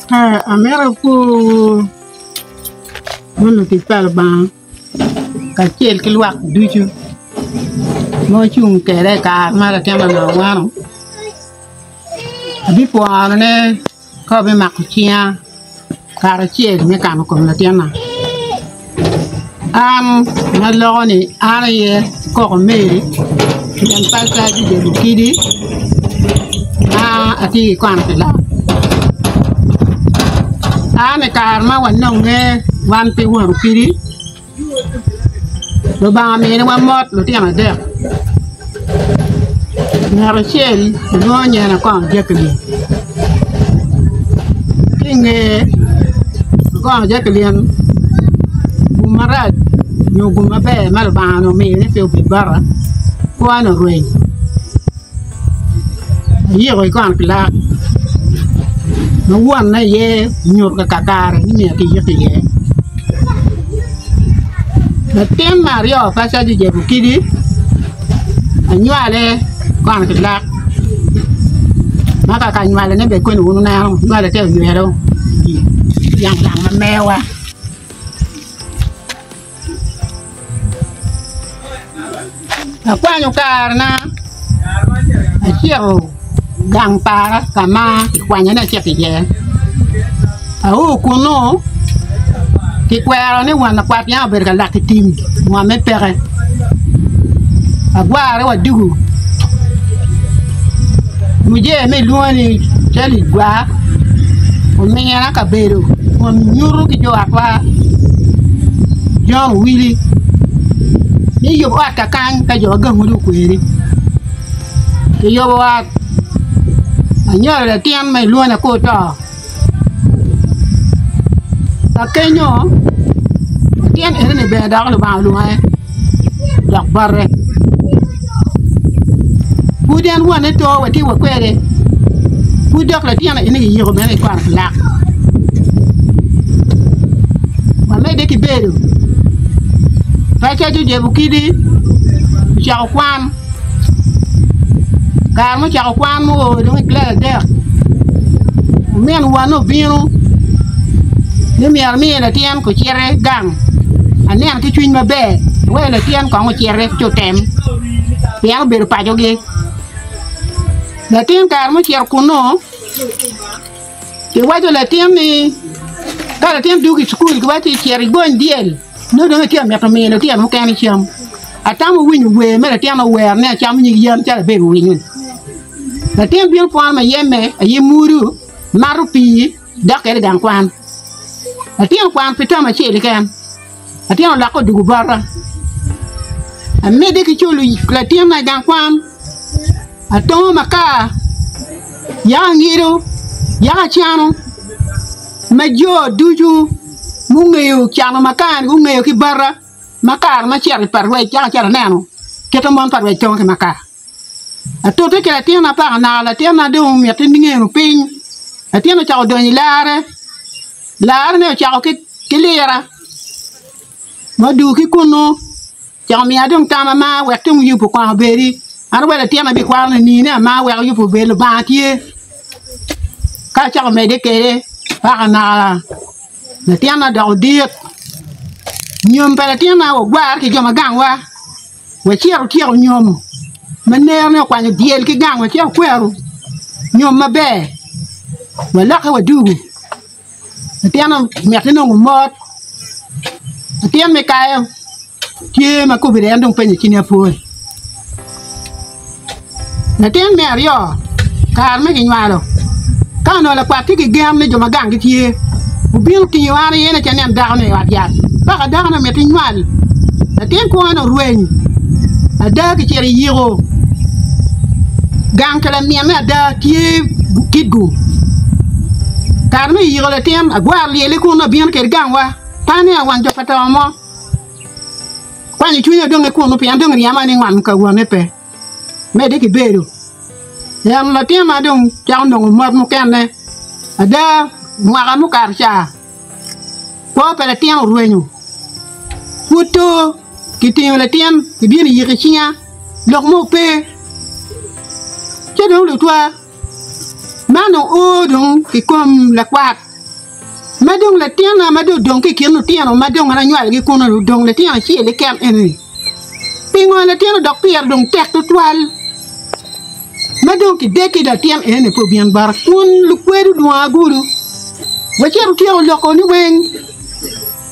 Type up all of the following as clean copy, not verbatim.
Amito apwowu wun lutic pa Lubanga kacel ki lwak ducu ma wucung kweda i kare ma latin onongo awano abipwonone ka wubimako cinga karacel me kano kom latinna. An ma aloko ni an aye koko Mary pien paca gubedo kidi ma atye ki kwano pi lok. An i kare ma wanonge wan pe won kidi Lubanga ominiwa mot lutino adek ngat acel kilwongo nyinge ni Okono Jacqueline ki i ngeye Okono Jacqueline gum marac nyo gum maber ma Lubanga onongo omiyo ni pe obed bota kwone orweny. Ayiko i kona kilak ma wonne aye onyuto kakare ni myero kiyik iye. Latin me aryo paco Jojeb Okidi anywale kona kilak ma kaka nywalone bene koni wun wuneno nywale tye oywelo i gang ma mewa. Akwanyo karena acito gang para ka ma kikwanya ni acit iye ao kunu kikwero ni won lakwat yam obedo ka lak i tim ngom-me peke agware wa dugu muje ma ilwongo ni calo igwar omina kabedo kun nyuto ki jo otwa Jon Owili ni yub ot kakany ka jo ma gangi dong okweri kiyubo ot anywalo latin ma ilwongo ni akur to ka kenyo latin enoni bene dok Lubanga olwonge dok bote pud en wonne to watye wa kwede pud dok latin eni kiyiko bene i kor lak wamedde ki bedo paco ojebo kidi ocako kwan Kare ma ocako kwan ma oo dong i kilaci adek, omin wonne obino ni myero emi latin ociti gang anen ki cwiny maber wek latin kong ociti ci otem pien obedo pacogi. Latin kare ma ocito kunnu kiwaco latin ni ka latin dwogo i cukul kiwaci cit igony dyel nongo dong itye ka mito miyo lutino mukene cam. Atamo winyo wer me latin owero ni acamo nyig yen calo abedo winyo. Latin bino kwano ma yeme aye mudo, mato pii dok kwede i gang kwan. Latin okwano pi term acel keken, latin olokke odwogo bota. Amedde ki culo latinna i gang kwan, atongo makar, yaka angido, yaka acano ma jo ducu mungeyo cano makar-ni gungeyo ki bota. Makar ma acito i parwec cako acito aneno kit ma mon parwec tongo ki makar. Atute ki latinna paka naka latinna dong omiti ngeno piny. Latin ocako donyo i lare, larene ocako ki lira ma odugo ki kunu ocako miya dong tam ama wek dong yubo kong obedi an wek latinna bikwano ni nine ama wek yubo obed Lubanga tye ka acako medde kwede paka naka. Latinna dok odit, nyom pa latinna wagware ki jo ma gangwa, wacito otyeko nyom ma nerone okwanyo dyel ki gang wacito okwero nyom maber walokke wadugo latinna omiti nongo mot latin me kayo. Tye ma kobedi en dong penyo cwinye pol. Latin me aryo, kare ma kinywalo, ka onongo lakwat tye ki gen ni jo ma gang gitye, obino tingo an aye ni ci anen dako-ni i ot yat. Paka dako-ni omiti nywal, latin kwone orweny. Ada kicito i yiko gang ka laminne ada tye kitgu. Kare ma iyiko latin, agwaro lyelle kunu abino kwede gangwa, pe aneno wang jo pa to mo. Kwanyo cwinya dong i kunu pien dong ryema ni ngom ka wonne pe. Medde ki bedo en latinna dong cako nongo mot mukene. Ada, mwaka mukato ca, kwo pa latin orwenyo. Pud to kitingo latin kibino iyiko i cinga, lok mo pe. Ci dong lutwa, man oo dong i kom lakwat. Ma dong latinna ma dong odong ki i kin lutino ma dong an anywalogi kunnu-ni odong latin acel keken eni-ni, pingo latin odok pire dong tek tutwal? Ma dong kidek ki latin eni pe obin bota kun lukwed olwonga agulu, wacito otyeko loko ni weng,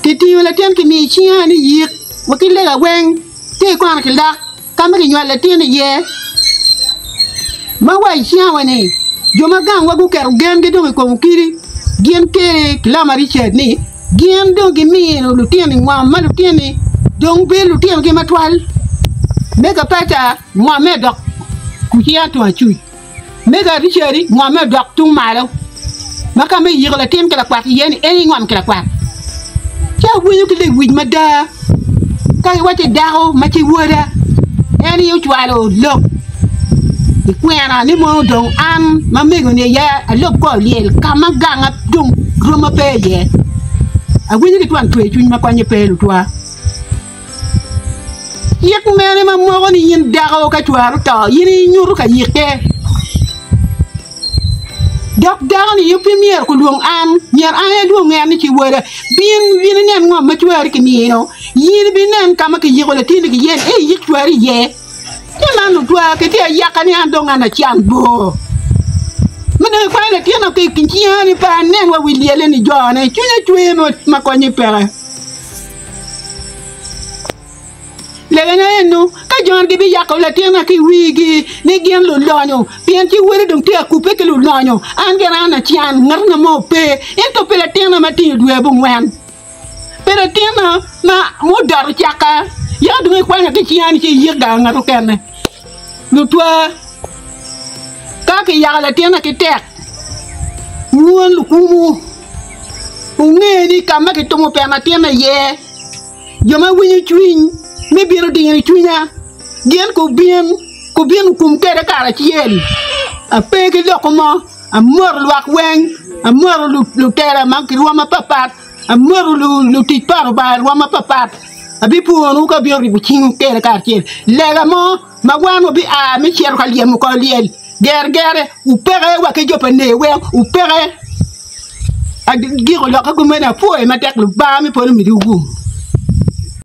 kitingo latin kimiyo i cinga ni yik wa ki lega weng, ci ikwano ki lak. Ka ma kinywalo latin iye, ma wa i cawa-ni, jo ma gangwa guketo gengi dong i kom okidi, gin kede Kilama Richard ni gin dong gimino lutino i ngom ma lutini dong bedo lutinogi matwal. Mega Paca ngomme dok kucinga tung acuc. Mega Richard ngomme odok tung malo ma ka ma iyiko latin ki lakwat iye-ni en ingom ki lakwat. Ci awinyo ki lewic mada ka giwacci dako ma ci woda en aye ocwalo lok i kwena ni mono dong an ma mego-ni aye alub kor lyel ka ma ganga dong roma pe iye. Awinyo ki twon cwercwiny ma konye pe lutwa. Cik mene ma moko ni in dako ka cwari oto in inyuto ka yikke? Dok dako-ni pe myero gulwong an, myero an aye alwong en ni ci woda, bin, bin inen ngom ma cwari kimino, in ibinen ka ma kiyiko latinni ki yen, ento iyik cwari iye. Ci man otwa kitye ayaka ni an dong an acan bor. Ma dong ikwanyo latinna ki i cinga ni pe anen wa wi lyelle ni jone, cwinya cwer ma konye peke. Legana eno, ka joni gibiyako latinna ki i wigi ni gin lulonyo, pien ci wode dong tye ka kubbe ki lulonyo, an gire an acan, ngatina mo pe, ento pi latinna ma tingo dwe abongwen, pi latinna ma odoto cakka, yaka dong ikwanya ki i cinga ni ci iyik gang ngat mukene. Lutwa, ka kiyako latinna ki tek, wun lukumu, wunge ni ka ma kitumo pien latinna iye, Jo ma winyo cwiny me bino diro i cwinya, gin gubin, gubin okum kweda karacel. Ape ki loko mo, amoto lwak weng, amoto lutela ma girwom mapatpat, amoto lutic pa Lubanga i rwom mapatpat. Abipwonowu ka abino ribo cingwu kweda karacel. Lega mo ma wan wabia me cito ka lyemo kor lyel gergere, wupeke wa ki jo pa ner weng, wupeke. Agiko lokke kumeno, apwoyo matek Lubanga me polo omidowu gum.